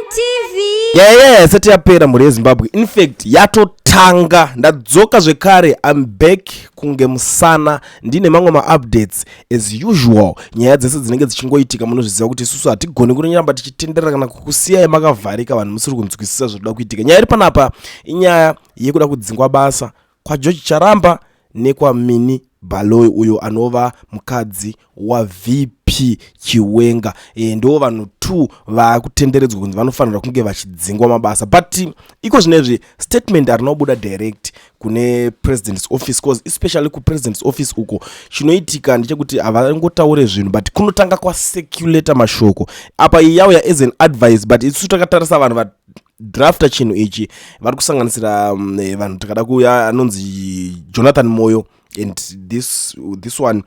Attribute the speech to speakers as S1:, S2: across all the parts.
S1: TV.
S2: Nyaya isati yapera, mhuri yeZimbabwe, infact yatotanga. Ndadzoka zvekare, I'm back kunge musana, ndine mamwe maupdates as usual. Nyaya dzese dzinenge dzichingoitika, munozviziva kuti isusu hatigoni kuramba tichitenderera kana kukusiyai makavharika, vanhu musiri kunzwisisa zvinoda kuitika. Nyaya iri panapa inyaya yekuda kudzingwa basa kwaGeorge Charamba nekwaMini Baloyi, uyo anova mukadzi waVP Chiwenga. Ndo vanhu 2 vaakutenderedzwa kunzi vanofanirwa kunge vachidzingwa mabasa, but iko zvinezvi statement harina kubuda direct kune President's office, cause especially kuPresident's office uko chinoitika ndechekuti havangotaure zvinhu, but kunotanga kwacirculata mashoko. Apa iyi yauya as an advice, but isusu takatarisa vanhu vadrafta chinhu ichi vari kusanganisira vanhu takada kuuya anonzi Jonathan Moyo and this one,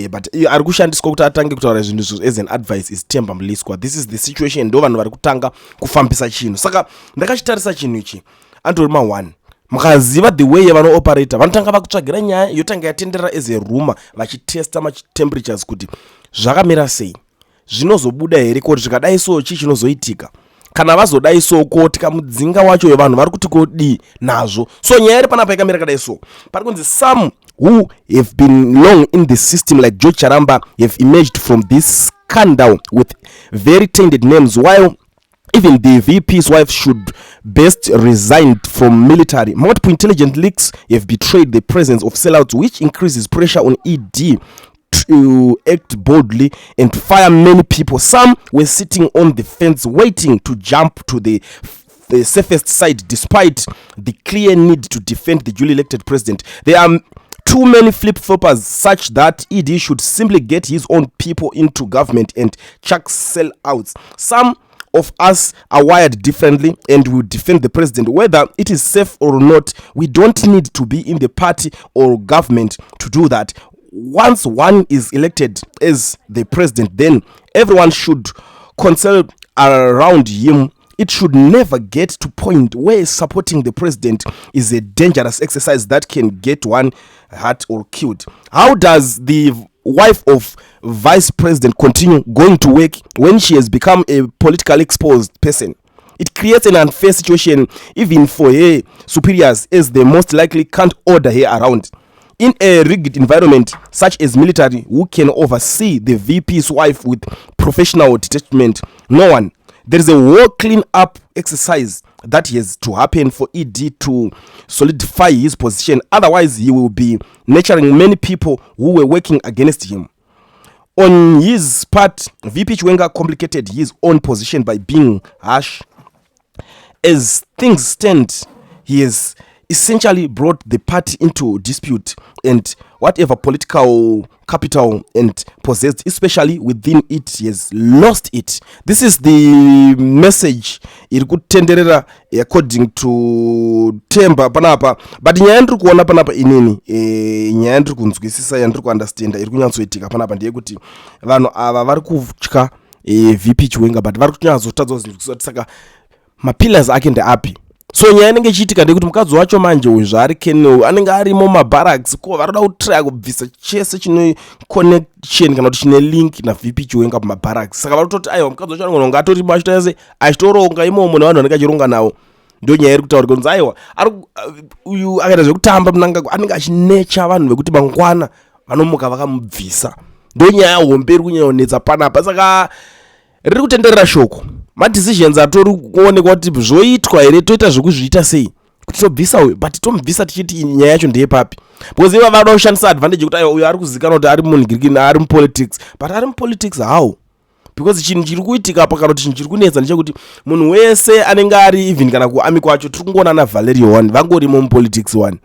S2: but ari kushandiswa kuti atange kutaura zvinhu izvo as an advice is Temba Mliswa. This is the situation. Ndo vanhu vari kutanga kufambisa chinhu. Saka ndakachitarisa chinhu ichi, andori ma1 mukaziva the way yavanooperata, vanotanga vakutsvagira nyaya, yotanga yatenderera as a rumor, vachitesta matemperatures kuti zvakamira sei, zvinozobuda here, kuti zvikadai so chii chinozoitika, kana vazodai so ko tikamudzinga wacho vanhu vari kuti kodii nazvo. So nyaya iri panapa yakamira kadai so, pari kunzi some who have been long in the system like George Charamba have emerged from this scandal with very tainted names, while even the VP's wife should best resigned from military. Multiple intelligent leaks have betrayed the presence of sellouts, which increases pressure on ED to act boldly and fire many people. Some were sitting on the fence waiting to jump to the safest side despite the clear need to defend the duly elected president. There are too many flip-floppers such that ED should simply get his own people into government and chuck sellouts. Some of us are wired differently and will defend the president whether it is safe or not. We don't need to be in the party or government to do that. Once one is elected as the president, then everyone should consult around him. It should never get to point where supporting the president is a dangerous exercise that can get one hurt or killed. How does the wife of vice president continue going to work when she has become a politically exposed person? It creates an unfair situation even for her superiors, as they most likely can't order her around. In a rigid environment such as military, who can oversee the VP's wife with professional detachment? No one. There is a war clean up exercise that has to happen for ED to solidify his position. Otherwise, he will be nurturing many people who were working against him. On his part, VP Chiwenga complicated his own position by being harsh. As things stand, he has essentially brought the party into dispute, and whatever political capital and possessed, especially within it, he has lost it. This is the message iri kutenderera according to Temba panapa. But nyaya yandiri kuona panapa inini, nyaya yandiri kunzwisisa, yandiri kuunderstanda iri kunyatsoitika panapa ndeyekuti vanhu ava vari kutya VP Chiwenga, but vari kunyatsotadza kuzinzwisisa kuti saka mapillars ake ndeapi. So nyaya inenge ichiitika ndeyekuti mukadzi wacho manje uyu zvaari colonel, anenge arimo mabarracks, ko vari kuda kutraya kubvisa chese chine connection kana kuti chine link naVP Chiwenga pamabarracks. Saka vari kutoti aiwa, mukadzi wacho anogona kunge atorimo achitoita se achitoronga imomo nevanhu vanenge achironga navo. Ndo nyaya iri kutaurika kunzi aiwa, uyu akaita zvekutamba Mnangagwa, anenge achinecha vanhu vekuti mangwana vanomuka vakamubvisa. Ndo nyaya hombe iri kunyanyonetsa panapa. Saka riri kutenderera shoko, madecisions atori kuonekwa kuti zvoitwa here, toita zvekuzviita sei kuti tobvisa uyu, but tomubvisa tichiti nyaya yacho ndeyepapi? Because iva vada kushandisa advantage yekuti aiwa, uyu ari kuzikanwa kuti ari munhingirikini, ari mupolitics. But ari mupolitics how? Because chinhu chiri kuitika apa, kana kuti chinhu chiri kunetsa ndechekuti munhu wese anenge ari even kana kuarmy kwacho, tiri kungoona ana Valerio one vangorimo mupolitics one,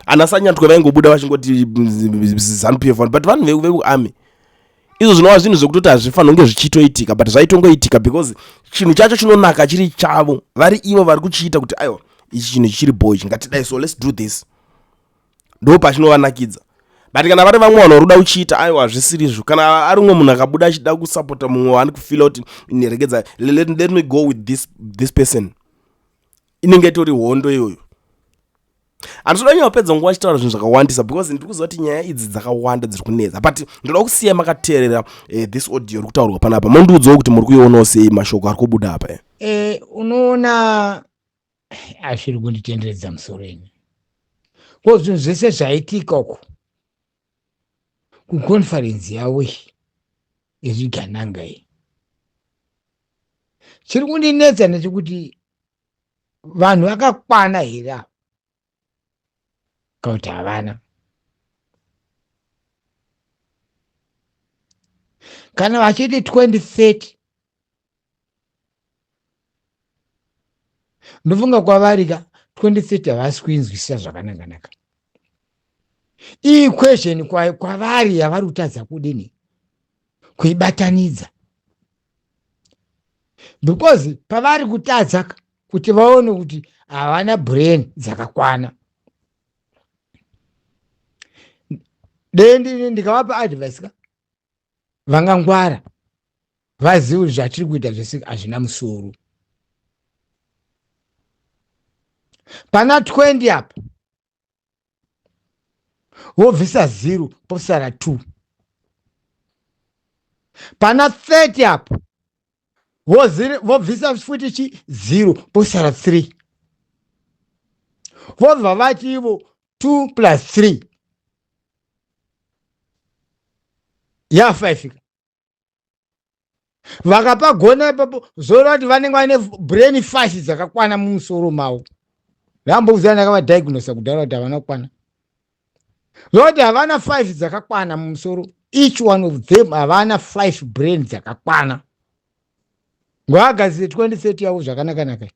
S2: ana Sanyatwe vaingobuda vachingoti ZANU PF one, but vanhu vekuarmy izvo zvinova zvinhu zvekutoti hazvifanira kunge zvichitoitika, but zvaitongoitika because chinhu chacho chinonaka chiri chavo, vari ivo vari kuchiita kuti aiwa, ichi chinhu chiri boy, ngatidai so, let's do this, ndo pachinovanakidza. But kana vari vamwe vanhu vari kuda kuchiita, aiwa, zvisirizvo. Kana ari umwe munhu akabuda achida kusapota mumwe waani kufeela kuti neregedza, let me go with this person, inenge itori hondo iyoyo. Handinoda nyaya kupedza nguva achitaura zvinhu zvakawandisa because ndiri kuziva kuti nyaya idzi dzakawanda dziri kunetsa, but ndoda kusiya makateerera this audio iri kutaurwa panapa, mondiudzawo kuti muri kuionawo sei mashoko ari kubuda apa.
S1: Unoona azviri kunditenderedza musoro ini, ko zvinhu zvese zvaitika uku kuconference yavo iyi yezvigananga iyi, chiri kundinetsa ndechekuti vanhu vakakwana here ava kana kuti havana. Kana vachiti 2030, ndofunga kwavari ka 2030 havasi kuinzwisisa zvakanaka-naka. Iyi question kwavari yavari kutadza kudini kuibatanidza, because pavari kutadza kuti vaone kuti havana brain dzakakwana. Dei ndikavapa advice ka, vangangwara vazive kuti zvatiri kuita zvese hazvina musoro. Pana 20 apa wobvisa 0, posara 2. Pana 30 apa vobvisa futi chi 0, posara 3. Vobva vati ivo 2 plus 3 ya 5. Vakapagona ipapo, zoreva kuti vanenge vaine brain 5 dzakakwana mumusoro mavo. Ndambokuziva, ndakavadiagnosa kudhara kuti havana kukwana, zvokuti havana 5 dzakakwana mumusoro. Each one of them havana 5 brain dzakakwana. Ngavagadzire 2030 yavo zvakanakanaka.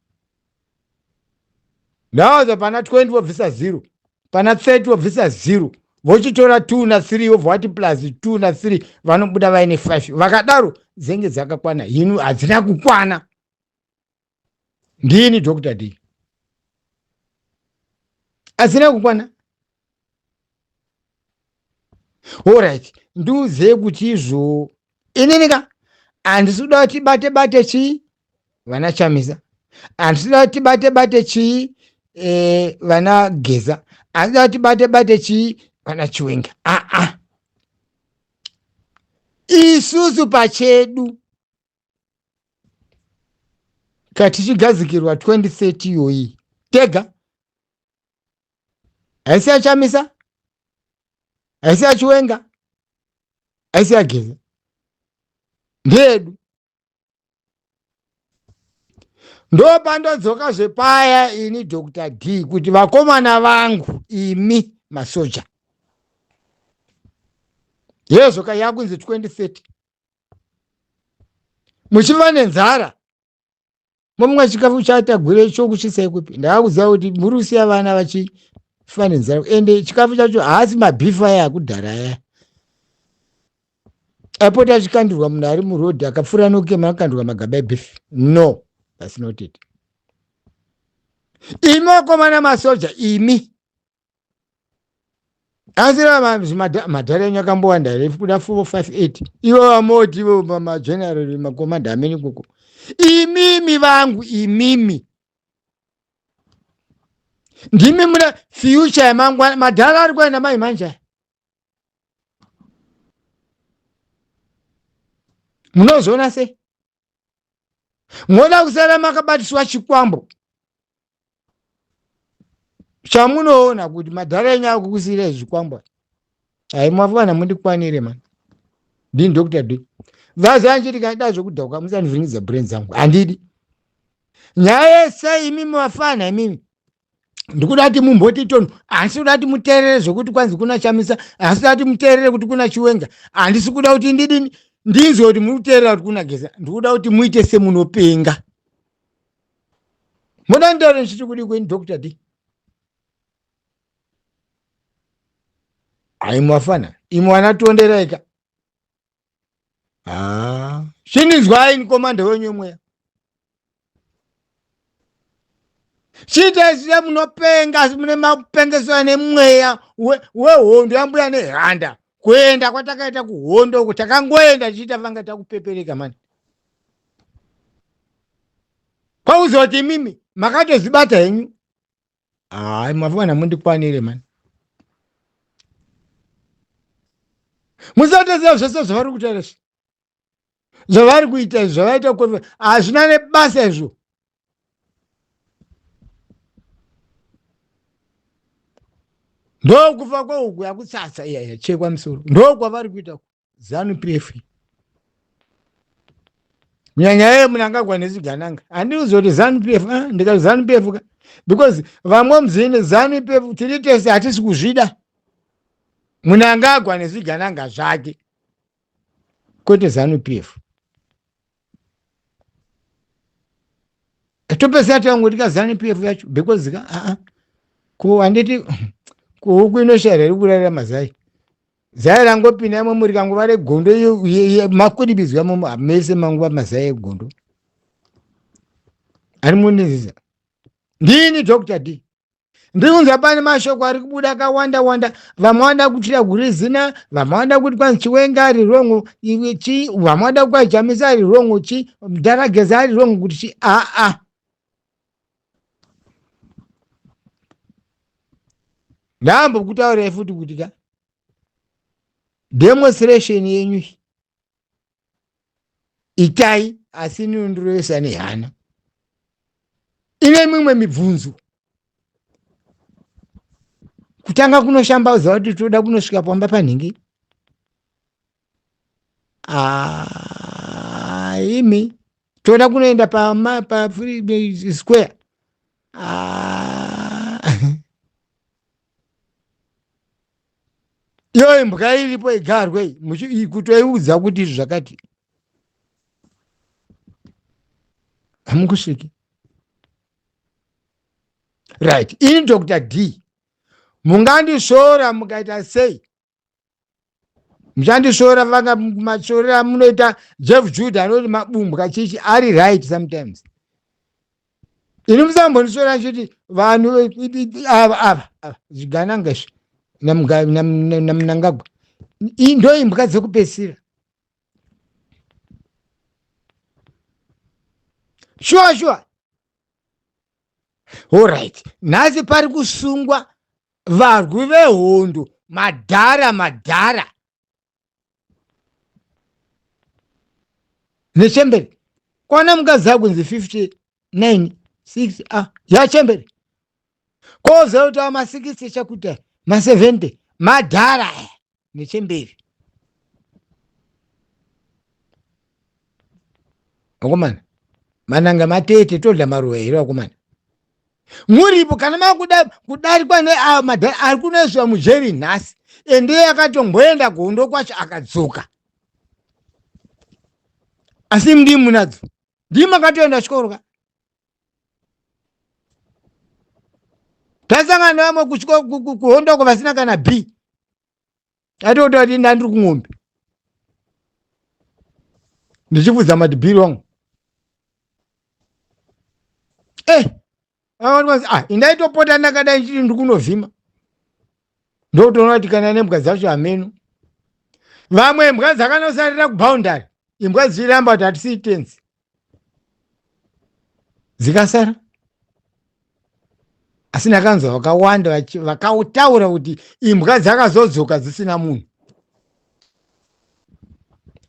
S1: Ndawadza pana 20 vobvisa 0, pana 30 vobvisa 0, vochitora 2 na3, vobva vati plus 2 na3, vanobuda vaine 5. Vakadaro dzinenge dzakakwana. Hinu hadzina kukwana. Ndini Dr D, hadzina kukwana. Alright, ndiudzei kuti izvo inini ka handisi kuda kuti bate bate chii vana Chamisa, handisi kuda kuti bate bate chii vana Geza, handisi kuda kuti bate bate chii vana Chiwenga. Aa, isusu pachedu katichigadzikirwa 2030 iyoyi tega, haisi yaChamisa, haisi yaChiwenga, haisi yaGeza, ndeyedu. Ndopandodzoka zvepaya ini Dr D kuti vakomana vangu imi masoja, yezvoka yakunzi 2030 muchiva nenzara, momwe chikafu chatagwire chokusvitsai kupi? Ndakakuziva kuti muri kusiya vana vachifa nenzara, ende chikafu chacho haasi mabhifu aya akudhara aya aipota achikandirwa munhu ari murodhi akapfuura nokema, akandirwa magaba ebhifu. No, that's not it. Imi vakomana masoja imi, asi madhara enyu akambowanda here kuda 458? Ivo vamoti ivo mageneral, makomanda amene ikoko, imimi vangu, imimi ndimi muna future yamangwana. Madhara ari kuenda mai manje aya, munozoona sei moda kusara makabatiswa chikwambo chamunoona kuti madhara enyu akukusiyirai zvikwambo? Hai, mafana mundikwanire mani. Ndini Dr D. Vazanjiti kaida zvekudhakwa, musandivhiringidza brain dzangu, handidi nyaya yese. Imimi vafana imimi, ndikuda kuti mumboti tono. Handisi kuda kuti muteerere zvokuti kwanzi kuna Chamisa, handisi kuda kuti muteerere kuti kuna Chiwenga, handisi kuda kuti ndidini ndinzwe kuti muri kuteerera kuti kuna Geza. Ndikuda kuti muite semunopenga. Muda nditaure ndichiti kudi kweni Dr D? Hai mwafana imwe wanatonderai Ah, chinizwai nikomanda wenyu mweya, chiitai zviya munopenga, asi mune mapengeso ane mweya wehondo yambuya nehanda. Kuenda kwatakaita kuhondo uku, takangoenda tichiita vanga takupepereka mani, kwakuzoti imimi makatozvibata henyu. Hayi, mafana mundikwanire mani. Musatoziva zvese zvavari kutaura izvi, zvavari kuita izvi, zvavaita hazvina nebasa izvo. Ndokufa kweuku yakutsatsa iya yachekwa misoro, ndokwavari kuita Zanu PF. Kunyanya yeye Mnangagwa nezigananga. Handiuzi kuti Zanu PF, ah, ndikati Zanu PF ka. Because vamwe muzini Zanu PF tiri tese hatisi kuzvida. Mnangagwa nezigananga zvake. Kwete Zanu PF. Topesa tangoti ka Zanu PF yacho because ka ah ah. Ko handiti kuhuku inoshaya iri kurarira mazai. Zai rangopinda imomo rikangova regondo makuribidzwa imomo mese manguva mazai egondo. Ari munizisa. Ndini Dr. D. Ndikunzwa pane mashoko ari kubuda akawanda wanda, vamwe vanoda kutira gurizina, vamwe vanoda kuti kwanzi Chiwenga ari wrong, iwe chi, vamwe vanoda kuti Chamisa ari wrong, chi, Mdara Geza ari wrong kuti chi, a a. Ndambokutaurirai futi kuti ka demonstration yenyu iyi itai, asi inini ndiroesa nehana ine mimwe mibvunzo. Kutanga kunoshambadza kuti toda kunosvika pamba panhingi. Ah, imi toda kunoenda pa, pa free square. Ah. Iyo imbwa iripo igarwe kutoiudza kuti izvi zvakati hamukusviki. Right, ini Dr. D mungandisvora mukaita sei, muchandisvora vanga masvorera munoita Jeff Judah anoti mabumbwa chichi ari right sometimes. Ini musambondisvora chiti vanhu ava ava ava zvigananga izvi naMnangagwa ndo imbwa dzekupedzisira. Shuwa shuwa. Alright, nhasi pari kusungwa varwi vehondo madhara madhara nechembere. Kwana mukadzi akunzi 59 6 ah, yachembere kozoita ma 60 chakuta ma 70 madhara aya nechembere. Vakomana mananga matete todla maruva here vakomana? Muripo kana makuda kudarikwa neayo madhara ari kunoiswa mujeri nhasi, ende akatomboenda kuhondo kwacho akadzoka, asi ndii munadzo, ndii makatoenda chikoro ka. Tasangana nevamwe kuhondo uko vasina kana B, atoti ati ndandiri kung'ombe ndichifudza madhibhiri wangu. Eh, ah, indaitopota ndakadai ndichiti ndiri kunovhima, ndokutoona kuti kana nembwa dzacho hameno. Vamwe imbwa dzakanosarira kuboundary, imbwa dzichiramba kuti hatisii tenzi, dzikasara. Asi ndakanzwa vakawanda vakataura kuti imbwa dzakazodzoka dzisina munhu,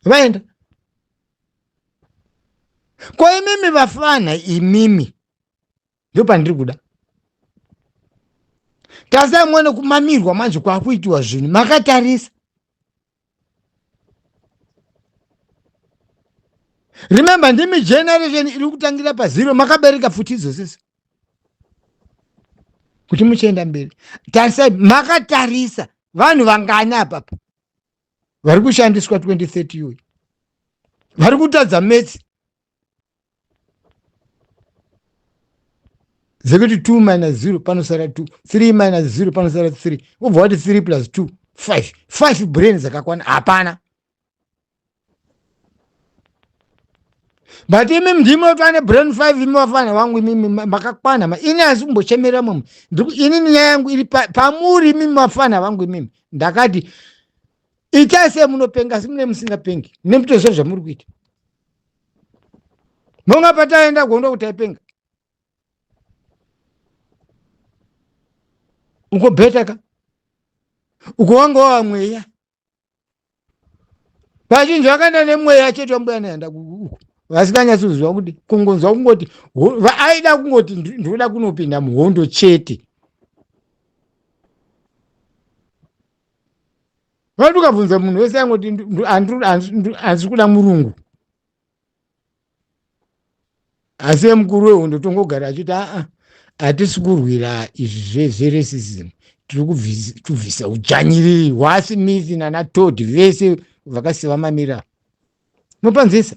S1: vaenda. Ko imimi vafana imimi, ndopandiri kuda tasai muone kumamirwa manje kwakuitiwa zvinhu makatarisa. Remember, ndimi generation iri kutangira pazero, makabereka futi idzosisi kuti muchienda mberi. Tarisai makatarisa vanhu vangani apapa vari kushandiswa 2030 iyoyi, vari kutadza metsi dzekuti 2 minus 0 panosara 2, 3 minus 0 panosara 3, wobva wati 3 plus 2 5, 5 brain dzakakwana hapana. But imi ndimi ane brain 5, imi vafana vangu imimi makakwana ma ini asi kumbochemera mumwe. Inini nyaya yangu iri pamuri imimi vafana vangu imimi. Ndakati itai sei munopenga, asi mune musingapengi nemutoziva zvamuri kuita. Monga pataenda kuhondo kuti taipenga. Uko beta ka uko wanga wava mweya. Vazhinji vakaenda nemweya chete wambuya naenda uko vasinganyatsoziva kuti kungonzwa kungoti aida kungoti ndinoda kunopinda muhondo chete. Vanoti ukabvunza munhu wese angoti handisi kuda murungu, asi mukuru wehondo tongogara achiti aa, hatisi kurwira izvi zveresism, tiri kubvisa udzvanyiriri hwaSmith nana Todd vese vakasiva mamira mupanzisa.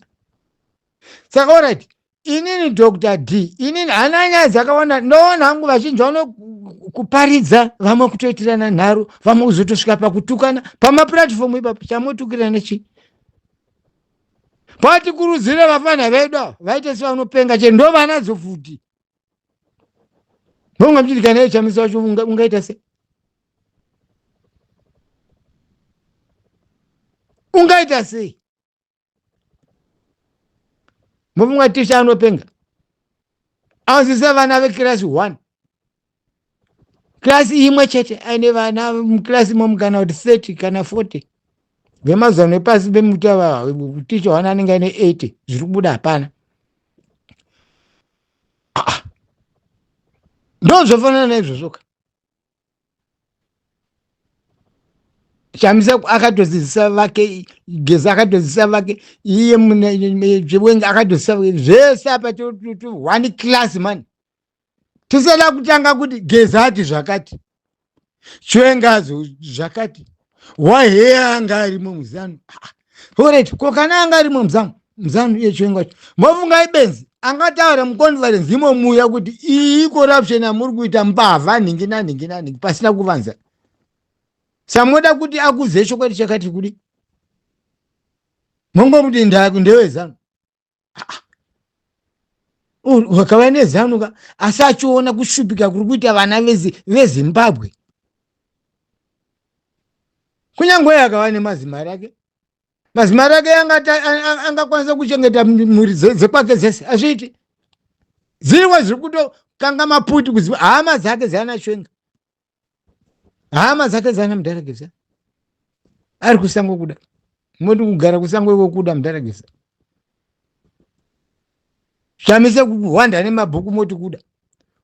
S1: Saka alright, inini Dr D, inini hana nyaya dzakawanda. Ndoona hangu vazhinji vanokuparidza, vamwe kutoitirana nharo, vamwe kuzotosvika pakutukana pamapuratifomu ipapo. Chamotukirana chii? Patikurudzire vafana vedu ava vaite sevanopenga chete, ndo vanadzo futi. Vonga muchiti kana iye Chamisa wacho ungaita sei? Ungaita sei? Mofunga tisha anopenga anzisa vana vekirasi 1, kirasi imwe chete aine vana mukirasi imomo kana kuti 30 kana 40 vemazano epasi pemuti ava. Ticha wana anenge aine 80, zviri kubuda hapana. Ah, ndo zvafanana naizvozvoka. Chamisa akatodzidzisa vake, Geza akatodzidzisa vake, iye Chiwenga akatodzidzisa vake, zvese apa one class man. Tisada kutanga kuti Geza ati zvakati, Chiwenga zvakati, waheya anga arimo muZanu. Alright, ko kana anga arimo muZanu, muZanu iye Chiwenga wacho mofunga ibenzi angataura muconference imomuya kuti iyi corruption yamuri kuita, mbavha, nhingi nanhingi nanhingi, pasina kuvanza? Samoda kuti akuze chokwadi chakati kudi mongomuti ndaku ndeweZanu vakava neZanu ka, asi achiona kushupika kuri kuita vana veZimbabwe. Kunyange akava nemazimari ake, mazimari ake angakwanisa kuchengeta mhuri dzekwake dzese, azviiti. Ziriwa zviri kutokanga maputi kuziva hama dzake dzana Chiwenga, hama dzake dzana mudharakisa ari kusango kuda. Moti kugara kusango iko kuda mudharakisa Chamise kuhwanda nemabhuku, moti kuda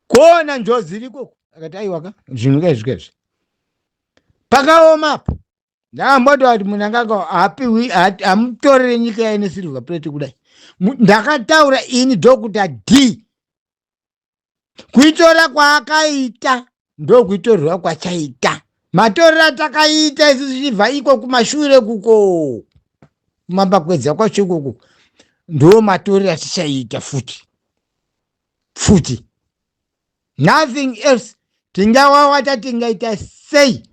S1: kuona njodzi irikoko. Akati aiwaka, zvinhu kaizvi kaizvi pakaoma apa. Ndakamboti kuti Mnangagwa haapiwi, hamutorere nyika yaine silver plate kudai. Ndakataura ini Dr D, kuitora kwaakaita ndokuitorerwa kwachaita. Matorero atakaita isu tichibva iko kumashure kuko kumambakwedza kwacho ikoko, ndo matorero atichaita futi futi, nothing else. Tingawawata, tingaita sei?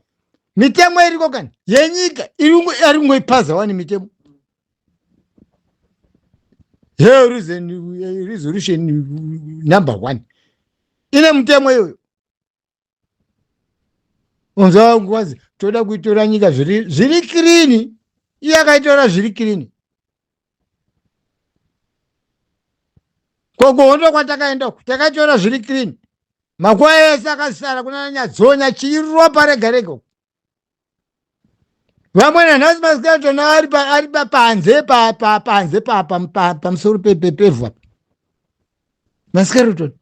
S1: Mitemo iriko kani yenyika, ari kungoipaza wani mitemo ye resolution number 1 ine mutemo iyoyo. Unzwa kwanzi toda kuitora nyika zviri clean, iye akaitora zviri clean. Kogohondo kwatakaenda uku takaitora zviri clean, makuva ese akasara kuna Nyadzonya, chiropa rega rega uku. Vamwe nanhasi maskeleton ari panze panze pamusoro pevhu apa, maskeleton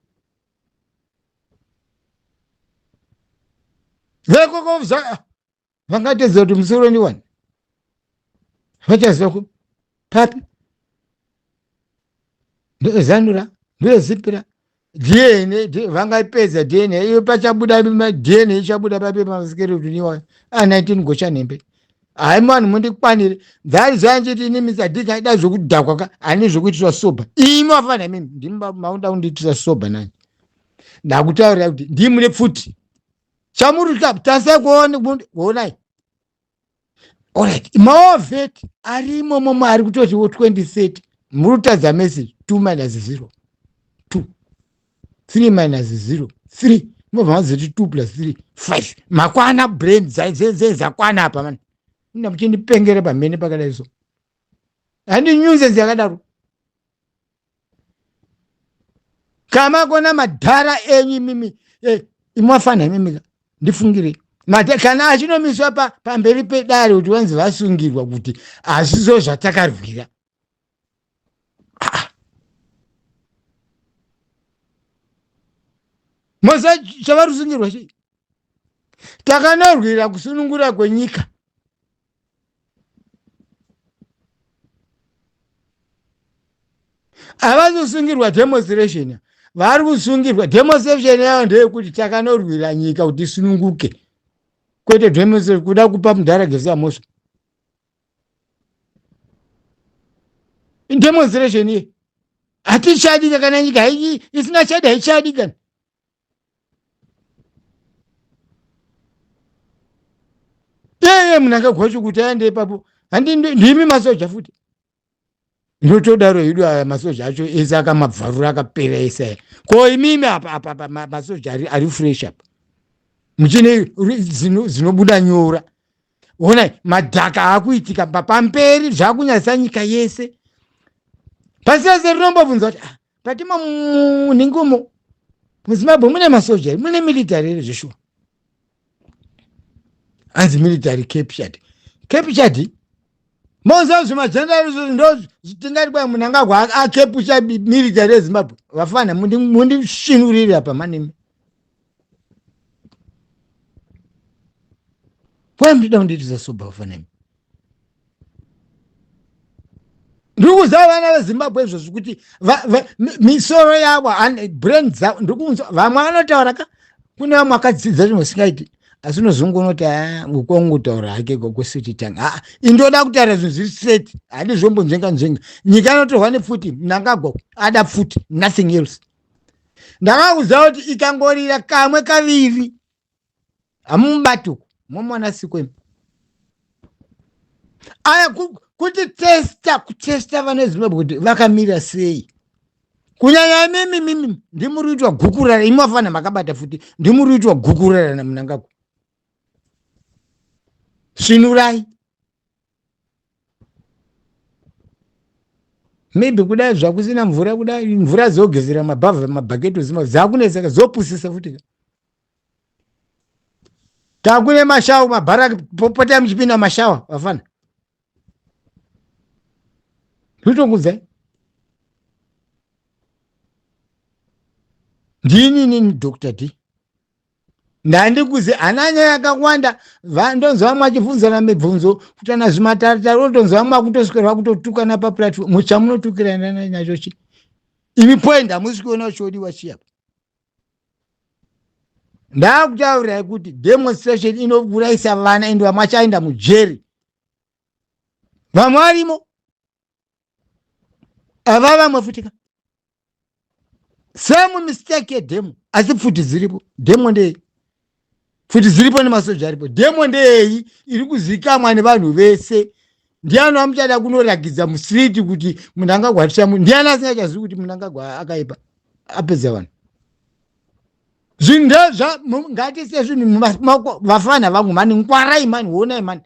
S1: vekoko vangatedza kuti musoro ndiwani, vachaziva papi ndoezanura ndoezipira DNA. Vangaipedza DNA iyo, pachabuda DNA ichabuda papi pamaskeleton iwayo a19 gochanhembe? Hai mani, mundikwanire dzari zvanjiti ini Mr Dick aida zvekudhakwa ka, hani zvekuitiswa sober. Imi wafana imimi ndimi mauda kundiitisa sober nani? Ndakutaurira kuti ndimune pfuti chamuri tasai kuone kuonai. Alright, maovet arimo momo ari kutotiwo 2030 muri kutadza message. 2 minus 0 2, 3 minus 0 3, mobva mazoti 2 plus 3 5. Makwana brain dzakwana apa mani, ina muchindipengere pamhene pakadai so, handi nonsense yakadaro. Kamakona madhara enyu imimi, imwafana imimika. Ndifungirei. Mate kana achinomiswa pamberi pedare kuti vanzi vasungirwa kuti hazvizo zvatakarwira. Moza chavari kusungirwa chii? Takanorwira kusunungura kwenyika. Havazosungirwa demonstration, vari kusungirwa demonstration yavo ndeyekuti takanorwira nyika kuti isununguke, kwete demonstration kuda kupa mudhara Geza mhosva. Demonstration iye hatichadi kana nyika isina chadi haichadi kana Eye munangagwa kuti aende ipapo handi ndimi masoja futi ndotodaro hedu aya masoja acho ese akamabvarura akapera ese aya ko imimi apa apa apa masoja ari, ari fresh apa muchine zinobuda nyora honai madhaka akuitika pamberi zvakunyadzisa nyika yese pasi rese rinombobvunza kuti ah, patimo munhingi umo muzimbabwe mune masoja here mune military here zveshuwa hanzi military captured captured moziva zvimajendari izvozvo ndo tingati kwai munangagwa akepusha military yezimbabwe vafana mundisvinurire apa manimi kwai muchida kundiitisa soba vafana imi ndikuziva vana vezimbabwe izvozvi kuti misoro yavo brain dzavo ndikunzwa vamwe vanotaura ka kune vamwe akadzidza zvinhu zvisingaiti asi unozongonoti ah, ukongotaura hake gogo city tanga aa indoda kutaura zvinhu zviri straight hadi zvombonzvenga nzvenga nyika inotorwa nepfuti mnangagwa ada pfuti nothing else ndakakuziva kuti ikangorira kamwe kaviri hamumubati uku momwana siko imi aya kuti testa kutesta vane zimbabwe kuti vakamira sei kunyanya imimi mimi ndimuri kuitwa gukurara imi vafana makabata futi ndimuri kuitwa gukurara namunangagwa svinurai maybe kudai zvakusina mvura kudai mvura dzogezera mabhavha mabhaketi ozima dzakunetseka dzopusisa futi takune mashawa mabharaki potai muchipinda mashawa vafana nditokudzai ndini nini dr d ndandikuzi hana nyaya yakawanda ndonzwa vamwe achibvunzana mibvunzo kutana zvimataritari otonzwa vamwe akutoswera vakutotukana paplatform muchamunotukirana nacho chi imi point hamusi kuona chodiwa chiyapa ndakutaurirai kuti demonstration inourayisa vana ende vamwe achaenda mujeri vamwe varimo ava vamwe futika same mistake yedhemo asi pfuti dziripo dhemo ndei pfuti dziripo nemasoja aripo dhemo ndei iri kuzikamwa nevanhu vese ndiani amuchada kunorakidza mustreet kuti munangagwa tichamu ndiani asingachazivi kuti munangagwa akaipa apedza vanhu zvinhu ndezva ngatise zvinhu vafana vangu mani ngwarai mani honai mani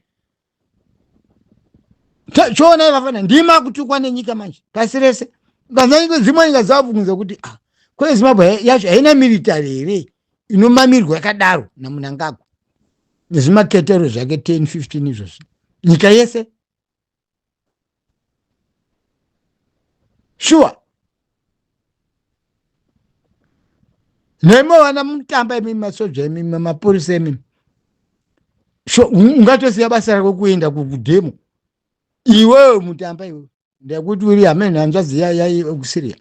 S1: choonai vafana ndima kutukwa nenyika manje pasi rese kazanyika dzimwe nyika dzavabvunza kuti ah, kwe zimbabwe yacho haina military here inomamirwa yakadaro namunangagwa nezvimaketero zvake 10 15 izvozvi nyika yese shuwa nemi vana mutamba imi masoja imi mapurisa imi so ungatosiya basa rako kuenda kudhemo iwewe mutamba iwewe ndekuti uri hamene hanzvadzi yaikusiria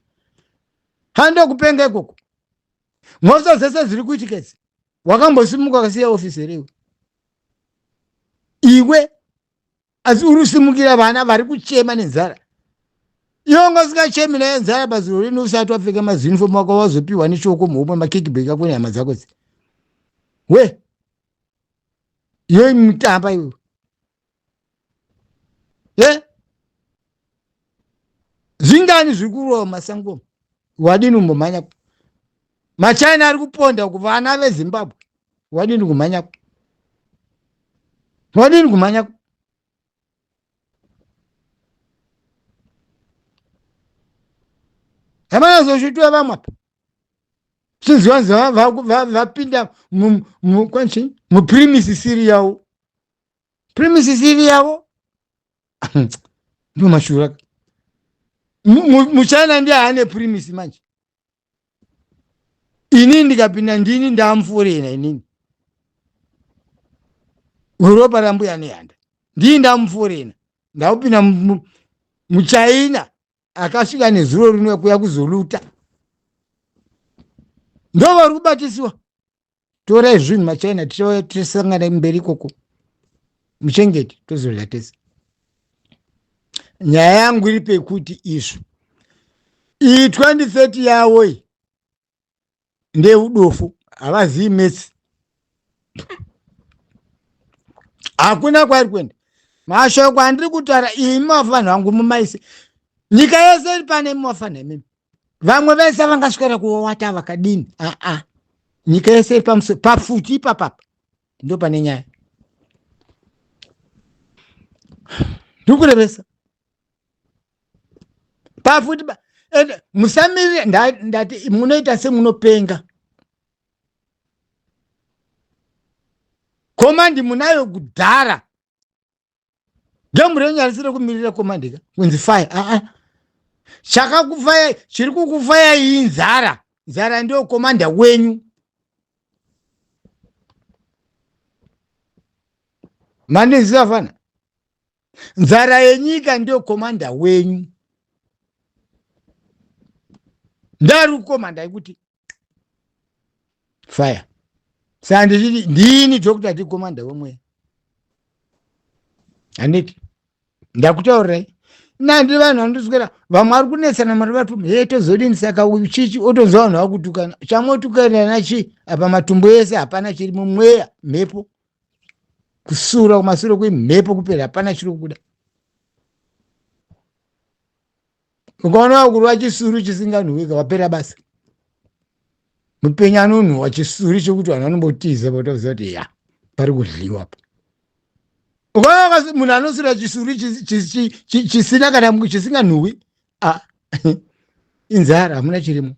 S1: handokupenga ikoko mhosva dzese dziri kuitika idzi wakambosimuka ukasiya ofisi here iwe iwe asi uri kusimukira vana vari kuchema nenzara iwe unga usingachemi naye nzara pazuro rino usati wapfeka maziunifomu ako wazopiwa nechoko muhomwe makikibek ako nehama dzako dzi we iwe mutamba iwe ye zvingani zviri kurova masango wadini kumbomhanya machina ari kuponda kuvana vezimbabwe wadini kumhanya wadini kumhanya hamana zoshutwa vamwe apa Chinzi vanzi vapinda kwanchi mupremise siri yavo, premise siri yavo ndo mashura. Muchina ndiye ane premise manje. Inini ndikapinda ndini ndamuforena inini ropa rambuya nehanda, ndini ndamuforena, ndakupinda muchina akasvika nezuro rino kuya kuzoluta, ndo vari kubatisiwa. Torai zvinhu machina, tichauya tisangana mberi ikoko, muchengete tozodya tese. Nyaya yangu iri pekuti izvo iyi 2030 yavo iyi ndeudofu, havazivi metsi, hakuna kwairi kuenda. Mashoko andiri kutaura imi mafanhu vangu mumaise, nyika yese iri pane imi mafanhu imimi, vamwe vese vangaswera kuwata vakadini, aa, nyika yese iri pamusoro pafuti ipapapa, ndo pane nyaya ndikurevesa pafuti. Ende musamirire, ndati munoita semunopenga. Command munayo kudhara, gemu renyu harisiri kumirira command ka kunzi fire. Aa, chakakufaya chiri kukufaya iyi nzara. Nzara ndiyo commander wenyu. Mandiziva fana, nzara yenyika ndiyo commander wenyu. Ndari kukomanda ikuti fire, saka ndichiti ndini Dr T, commander wemweya, handiti ndakutaurirai nandi vanhu vanotoswera, vamwe vari kunetsana mari vatuma he tozodini, saka uyu chichi otonzwa vanhu vakutukana, chamotukanana chi apa matumbu ese hapana chiri mumweya, mhepo kusura kumasure kwemhepo kupera, hapana chiri kubuda. Ukaona wakurwa chisuru chisinganhuwika, wapera basa. Mupenyu anonhuhwa chisuri chekuti vanhu vanombotiza, votoziva kuti ya pari kudliwa pa. Ukaona munhu anosura chisuri chisina kana chisinganhuhwi, ah, inzara, hamuna chirimo.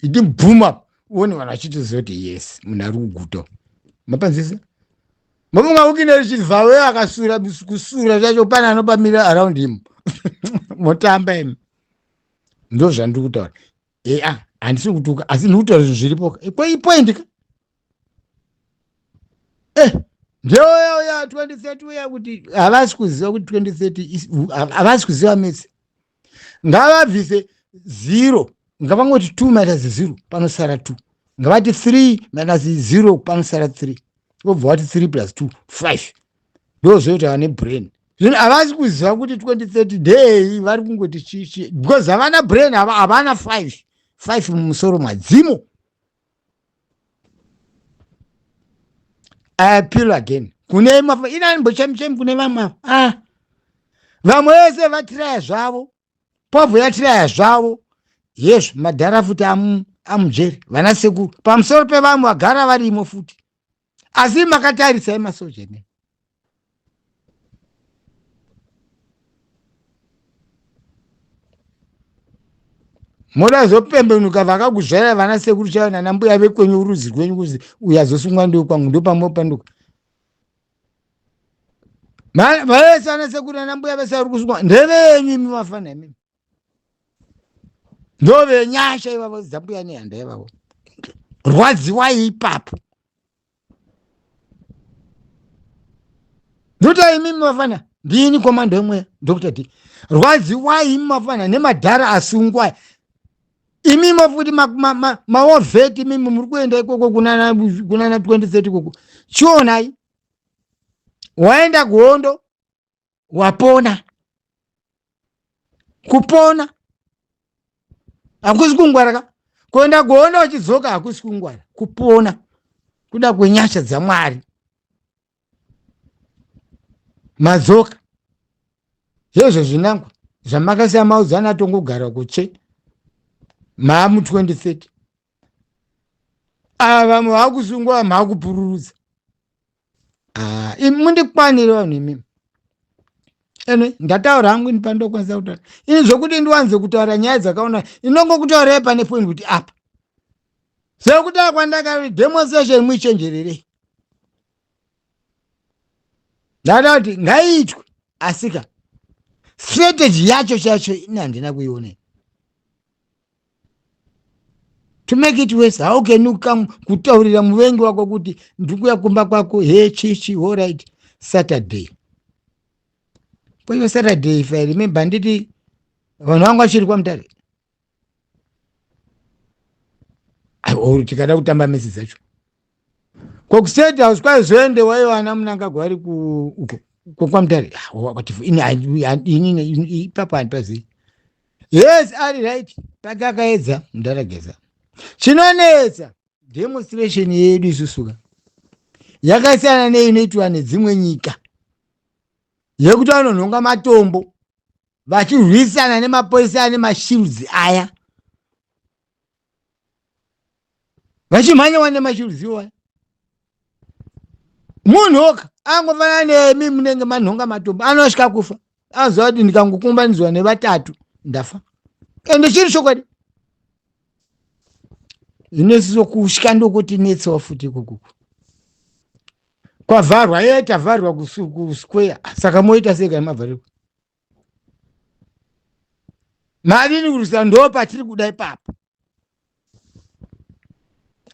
S1: Iti bhuma uone vanhu vachitoziva kuti yes, munhu ari kuguta. Mapanzisa mafunga ukine chivhawe akasura kusura chacho, pane anopamira around him, motamba imi. Ndo zvandiri kutaura. Ea, handisi kutuka, asi ndiri kutaura zvinhu zviripo. Ipoint ka ndeuya uya 2030 uya, kuti havasi kuziva kuti 2030, havasi kuziva metsi. Ngavabvise zero, ngavangoti 2 minus 0 panosara 2, ngavati 3 minus 0 panosara 3, vobva vati 3 plus 2 5, ndozvoita vane brain. Zvino havasi kuziva kuti 2030 ndei, vari kungoti chichi because havana brain, havana 5 5 mumusoro madzimo. I appeal again kune inani kune vamwe, ah, vamwe vese vatiraya zvavo, povho yatiraya zvavo, yezvo madhara futi amujeri, vana sekuru pamusoro pevamwe vagara varimo futi, asi makatarisai masoja ne moda zopembenuka vakakuzvara vana sekuru chaivo nana mbuya vekwenyu, rudzi rwenyu, kuzi uyu azosungwa ndiwe kwangu, ndopamopanduka. Vese vana sekuru nana mbuya vese vari kusungwa ndevenyu imi, vafana imimi, ndovenyasha ivavo dzambuya nehanda ivavo. Rwadziwai ipapo. Ndoita imimi vafana, ndini commander wemweya Dr D. Rwadziwai imi mafana nemadhara asungwa imimo futi mawovheti imimi muri kuenda ikoko kunana 2030 ikoko. Chionai, waenda kuhondo wapona, kupona hakusi kungwara ka. Kuenda kuhondo wachidzoka hakusi kungwara, kupona kuda kwenyasha dzaMwari. Madzoka hezvo zvinangwa zvamakasiya maudzana atongogara kutsve maamu 2030, ava vamwe vakusungwa maakupururudza. Ah, mundikwanire vanhu imimi. Ene ndataura hangu ini pandokwanisa kutaura ini, zvokuti ndiwanze kutaura nyaya dzakaona, inongokutaurirai pane point kuti apa. Sekutaura kwandaka demonstration muichenjererei. Ndada kuti ngaiitwe asika strategy yacho chacho ini handina kuiona. To make it worse, how can you come kutaurira muvengi wako kuti ndikuya kumba kwako he chichi all right Saturday. Kwayo Saturday if I remember nditi vanhu vangu vachiri kwaMutare. Or tikada kutamba mesi dzacho. Ko kustate house kwaizoende waiva ana Mnangagwa vari uko kwaMutare. Ini ipapo handipazivi. Yes, ari right. Pake akaedza mudharageza. Chinonetsa demonstration yedu isusuka yakasiyana neinoitwa nedzimwe nyika yekuti vanonhonga matombo vachirwisana nemapurisa ane mashields aya vachimhanya wane mashields iwaya munhu oka angofanana nemi munenge manhonga matombo anosvika kufa aziva kuti ndikangokumbanidzwa nevatatu ndafa ende chiri chokwadi zvinosiso kutya ndokutinetsawo futi ikokuku kwavharwa ye tavharwa kusquare saka moita sei kana mavharirwa marini kurwisa ndo patiri kuda ipapo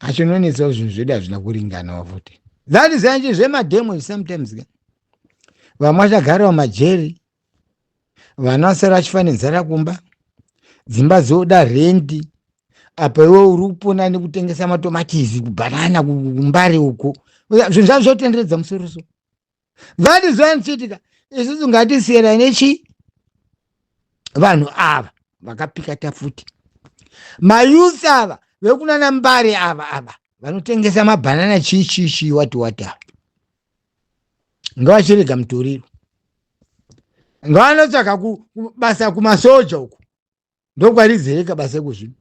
S1: achinonetsawo zvinhu zvedu hazvina kuringanawo futi that is anji zvemademo sometimes ka vamwe vachagara mumajeri vana vasara vachifa nenzara kumba dzimba dzoda rendi apa iwe uri kupona nekutengesa matomatisi kubhanana kumbare uko zvinhu zvazvo zvotenderedza musoro so that is why ndichiitika isusu ngatisiyana nechi vanhu ava vakapika tafuti mayouth ava vekunana mbare ava ava vanotengesa mabhanana chii chii chii wati wati ava ngavachirega mutoriro ngavanotsvaka basa kumasoja uku ndokwarizereka basa ikozvino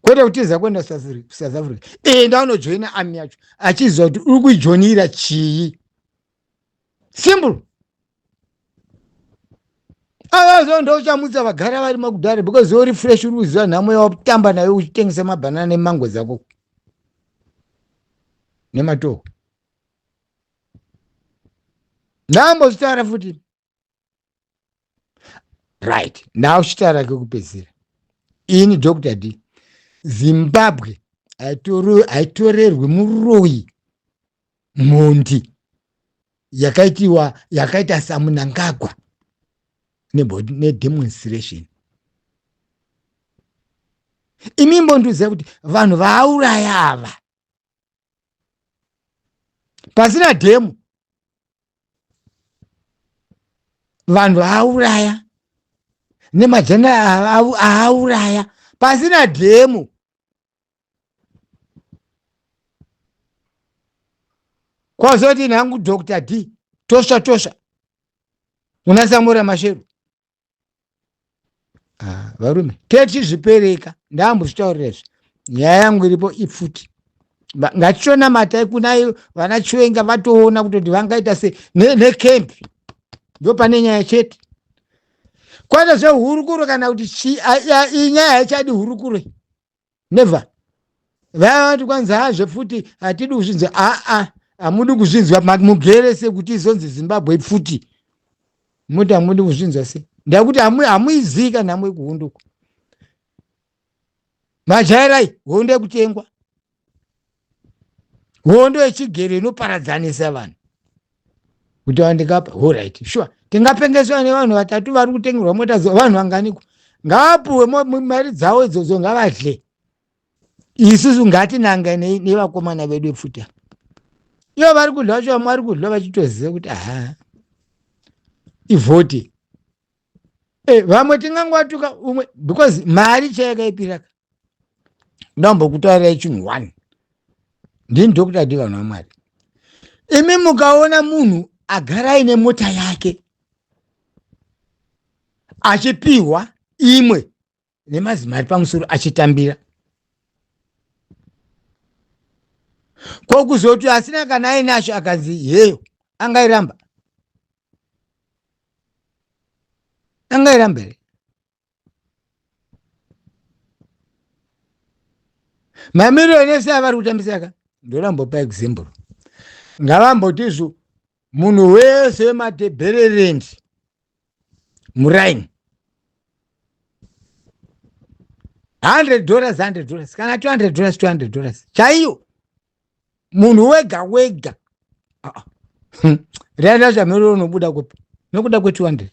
S1: kwete kutiza kuenda kusouth africa enda unojoina army yacho achiziva kuti uri kuijonira chii simple avazo ndouchamutsa vagara vari makudhara because uri fresh uri kuziva nhamo yawatamba nayo uchitengesa mabhanana nemango dzako nematohwe ndambozvitaura futi right now chitaura kekupedzisira ini Dr D Zimbabwe haitorerwi muroyi mhondi yakaitiwa yakaita saMunangagwa nedemonstration imi mbondiziva kuti vanhu vaauraya ava pasina dhemo vanhu vaauraya nemajana aauraya pasina dhemo kwazoti nhangu Dr D tosha tosha una Samora Masheru ah, varume techizvipereka ndambozvitaurira izvi nyaya yangu iripo ipfuti ngatichonamatai kuna vana Chiwenga vatoona kutoti vangaita se nekempi ndo pane nyaya chete kwete zvehurukuro kana kuti inyaya haichadi hurukuro never vaya vati kwanzi hazve futi hatidi kuzvinzwa aa hamudi kuzvinzwa mugere sekuti izonzi Zimbabwe ipfuti muti hamudi kuzvinzwa se ndakuti hamuizii kana hamwe kuhunduko majairai hondo yekutengwa hondo yechigere inoparadzanisa vanhu kuti vandikapa horit sure tingapengeswa nevanhu vatatu vari kutengerwa mota vanhu vanganiko ngavapuwe mari dzavo idzodzo ngavadle isusu ngatinanga nevakomana vedu pfuti ivo vari kudla vacho vamwe vari kudla vachitoziva kuti aha ivhoti eh, vamwe tingangwatuka umwe because mari chayakaipiraka ndambokutaurirai chinhu one ndini Dr D vanhu vamwari imi mukaona munhu agara aine mota yake achipihwa imwe nemazimari pamusoro achitambira ko kuzoti asina kana ainacho akanzi heyo angairamba angairamba here Mamiriyoni ese avari kutambisa ka, ndorambopa example, ngavambotizvo munhu wese wematebererendi muraini $100, $100 kana $200, $200 chaiyo, munhu wega wega. Ah, ah. Renda chamiro unobuda kupi nokuda kwe200?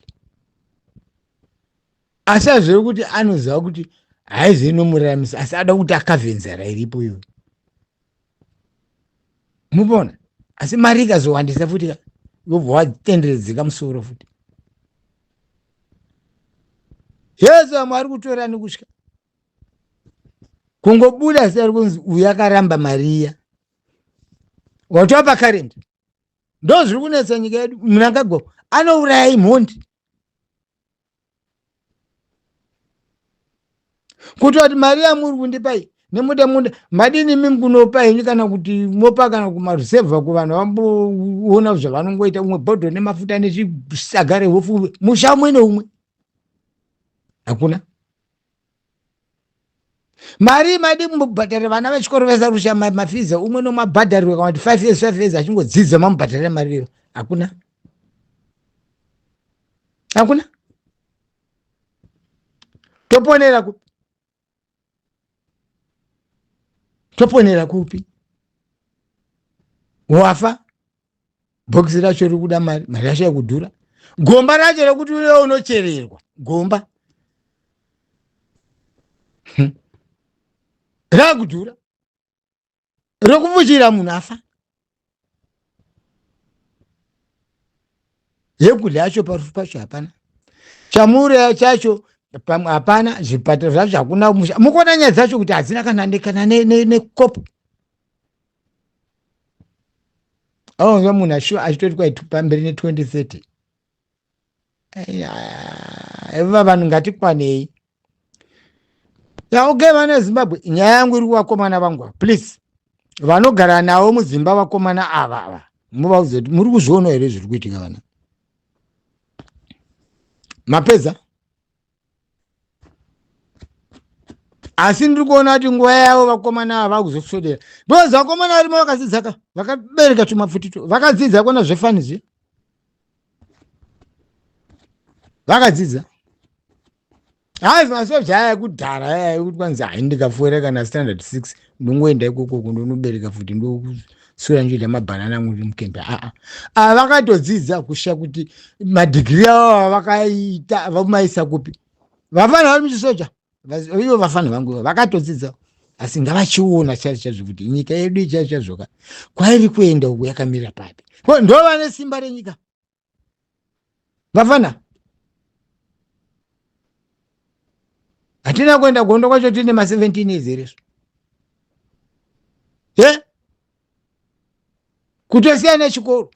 S1: Asi azviri kuti anoziva kuti haizi inomuraramisa, asi ada kuti akavhe nzara iripo iyoyo, mupona. Asi mari ikazowandisa futi ka, wobva watenderedzeka musoro futi. Yesu, vamwe vari kutora nekutya kungobuda zita ri kunzi uyu akaramba mariya, watova pakarenda. Ndo zviri kunetsa nyika yedu. Mnangagwa anouraya, imhondi. Kutoti mari yamuri kundipai nemuda munda madini mimi kunopa henyu, kana kuti mopa kana kumarusevha kuvanhu vamboona zvavanongoita, umwe bhodho nemafuta nechisaga rehofu, musha umwe neumwe. Hakuna mari. Madi mubhadharira vana vechikoro vese rusha mafiza, umwe nomabhadharirwe kana kuti 5 years, 5 years achingodzidza, mamubhadharira mari iyo. Hakuna, hakuna. Toponera kupi? Toponera kupi? Wafa, bhokisi racho riri kuda mari, mari yacho yakudhura. Gomba racho rekuti uye unochererwa gomba rakudhura, rekufushira munhu afa. Yekudya yacho parufu pacho hapana, chamuuraya chacho pamwe hapana, zvipatara zvacho hakuna. Musha mukuona nyaya dzacho kuti hadzina kana kana nekopo. Aonzwa munhu achitoti kwai pamberi ne2030. Iva vanhu, ngatikwanei. Ya, okay, vana veZimbabwe, nyaya yangu iri kuvakomana vangu. Please, vanogara navo mudzimba, vakomana ava ava, muvaudze kuti muri kuzviona here zviri kuitika? Vana mapedza, asi ndiri kuona kuti nguva yavo vakomana ava vakuzoswedera, because vakomana varimo vakadzidza ka, vakabereka tumapfutito, vakadzidza kuona zvefani zviya, vakadzidza. Hazi masoja aya ekudhara aya ekuti kwanzi, hai, ndikapfuura kana standard 6 ndongoenda ikoko kundonobereka futi, ndoswera ndichidya mabhanana muri mukembe. Aa, ava vakatodzidza kusha kuti madhigiri avo vakaita vamaisa kupi. Vafana vari muchisoja ivo, vafana vangu vakatodzidza, asi ngavachiona chaizvo chaizvo kuti nyika yedu chaizvo chaizvoka kwairi kuenda uku yakamira papi. Ndo vane simba renyika vafana. Hatina kuenda gondo kwacho tine ma17 years here? Ye kutosiya nechikoro,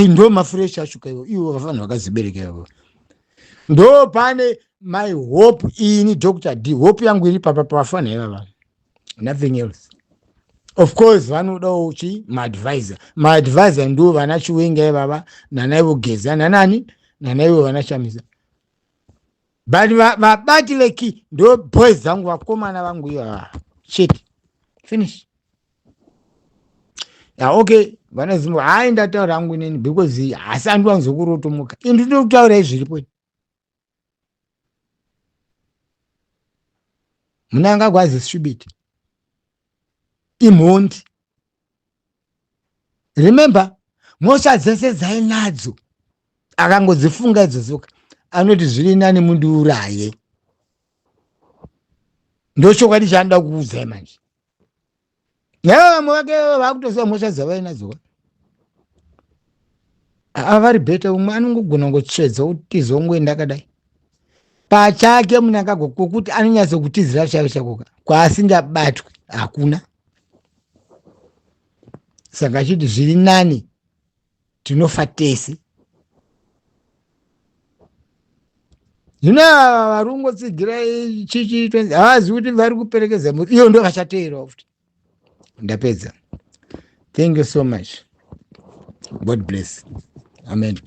S1: ndo mafresh acho kaivo ivo vafana vakazibereka ivo. Ndo pane my hope ini, Dr D. Hope yangu iri papa pavafana ivava, nothing else. Of course vanodawo chi maadvisor. Maadvisor ndo vana Chiwenga ivava, nanaivo Geza, nanani, nanaivo vana Chamisa, but vabati veki ndo boys dzangu, vakomana vangu ivava chete. Finish. Ya, okay, vana Zimbabwe, hai, ndataura hangu inini because hasi andiwanzokurotomuka ini, ndinokutaurai zviripo. Mnangagwa stupid, imhondi. Remember, mhosva dzese dzainadzo akangodzifunga idzozoka, anoti zviri nani mundiuraye. Ndochokwadi chaanoda kuudzai manje. Naivo vamwe vake vakutoziva mhosva dzavainadzo ava vari better. Umwe anongogona kungotsvedza kutiza, ongoenda akadai pachake. Mnangagwa kwokuti anonyatsokutizira chaivo chakoka kwaasingabatwi hakuna. Saka achiti zviri nani tinofa tese. Zvino ava vari kungotsigira chichi havazivi kuti vari kuperekedza muri iyo, ndo vachateerawo futi. Ndapedza. Thank you so much. God bless. Amen.